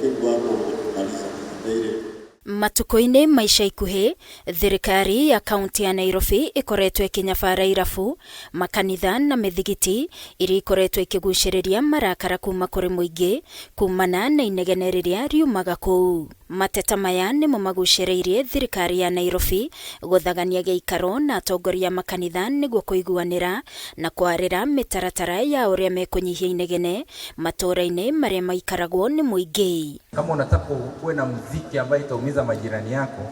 Utaratibu wako umetumaliza ile. Matukũ-inĩ ma ica ikuhĩ, thirikari ya kaunti ya Nairobi ĩkoretwo ĩkĩnyabara irabu, makanitha na mĩthigiti iria ikoretwo ikĩgucĩrĩria marakara kuma kũrĩ mũingĩ kumana na inegene rĩrĩa riumaga kũu. Mateta maya nĩmo magucĩrĩirie thirikari ya Nairobi gũthagania gĩikaro na atongoria a makanitha nĩguo kũiguanĩra na kwarĩra mĩtaratara ya ũrĩa mekũnyihia inegene matũũra-inĩ marĩa maikaragwo nĩ mũingĩ. Kama unataka ukuwe na muziki ambayo itaumiza majirani yako.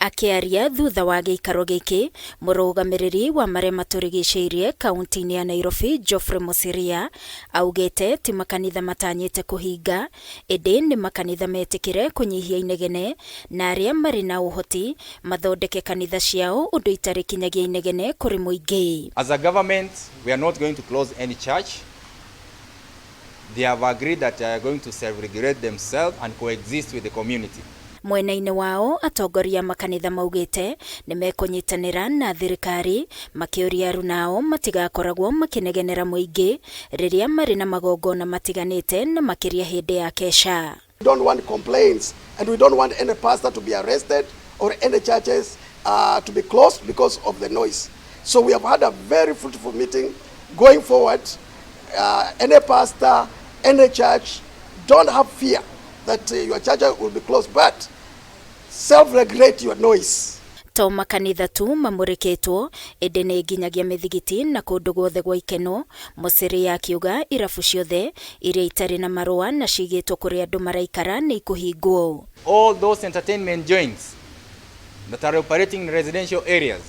Akĩaria thutha wa gĩikaro gĩkĩ, mũrũgamĩrĩri wa marĩa matũrigicĩirie kaunti-inĩ ya Nairobi Geoffrey Mosiria augĩte ti makanitha matanyĩte kũhinga ĩndĩ nĩ makanitha metĩkĩre kũnyihia inegene na arĩa marĩ na ũhoti mathondeke kanitha ciao ũndũ itarĩ kinyagia inegene kũrĩ mũingĩ. As a government, we are not going to close any church. They have agreed that they are going to self-regulate themselves and coexist with the community. Mwena-inĩ wao atongoria a makanitha maugĩte nĩ mekũnyitanĩra na thirikari makĩũria arunao matigakoragwo makĩnegenera mũingĩ rĩrĩa marĩ na magongona matiganĩte na makĩria hĩndĩ ya kesha. We don't want complaints and we don't want any pastor to be arrested or any churches to be closed because of the noise. So we have had a very fruitful meeting. Going forward, any pastor, any church, don't have fear that your church will be closed, but self-regulate your noise. To makanitha tu mamũrĩkĩtwo ĩndĩ nĩ nginyagia mĩthigiti na kũndũ guothe gwa ikeno. Mosiria akiuga irabu ciothe iria itarĩ na marũa na cigĩtwo kũrĩa andũ maraikara nĩ ikũhingwo. All those entertainment joints that are operating in residential areas,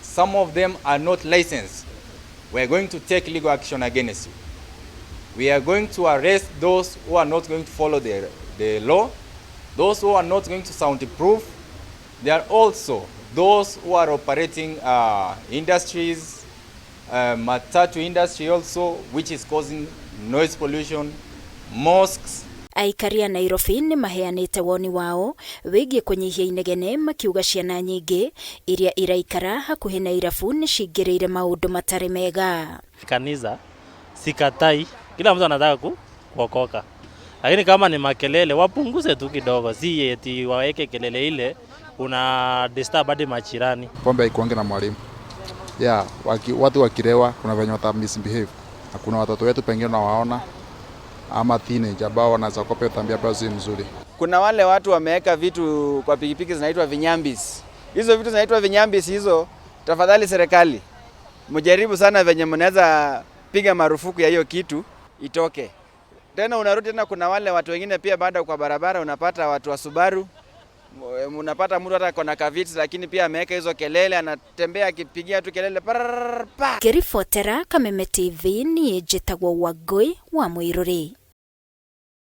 some of them are not licensed. We are going to take legal action against you. We are going to arrest those who are not going to follow the law, those who are not going to soundproof. There are also those who are operating industries, matatu industry also, which is causing noise pollution, mosques. Aikari a Nairobi nĩ maheanĩte woni wao wĩgiĩ kũnyihia inegene makiuga ciana nyingĩ iria iraikara hakuhĩ na irabu nĩ cingĩrĩire maũndũ matarĩ mega. Kanisa sikatai, kila mtu anataka kuokoka, lakini kama ni makelele wapunguze tu kidogo, si eti waweke kelele ile una disturb hadi majirani. Pombe haikuangi na mwalimu. Yeah, watu wakilewa kuna venye wata misbehave. Na kuna watoto wetu pengine unawaona ama teenage ambao wanaweza kopa tabia ambayo si mzuri. Kuna wale watu wameweka vitu kwa pikipiki zinaitwa vinyambis. Hizo vitu zinaitwa vinyambis hizo, tafadhali serikali mjaribu sana venye mnaweza piga marufuku ya hiyo kitu itoke. Tena unarudi tena, kuna wale watu wengine pia baada kwa barabara unapata watu wa Subaru, unapata mtu hata kona kaviti lakini pia ameweka hizo kelele, anatembea akipigia tu kelele pararara, pa. Ngĩribotera Kameme TV niĩ njĩtagwo Wangũi wa Mũirũrĩ.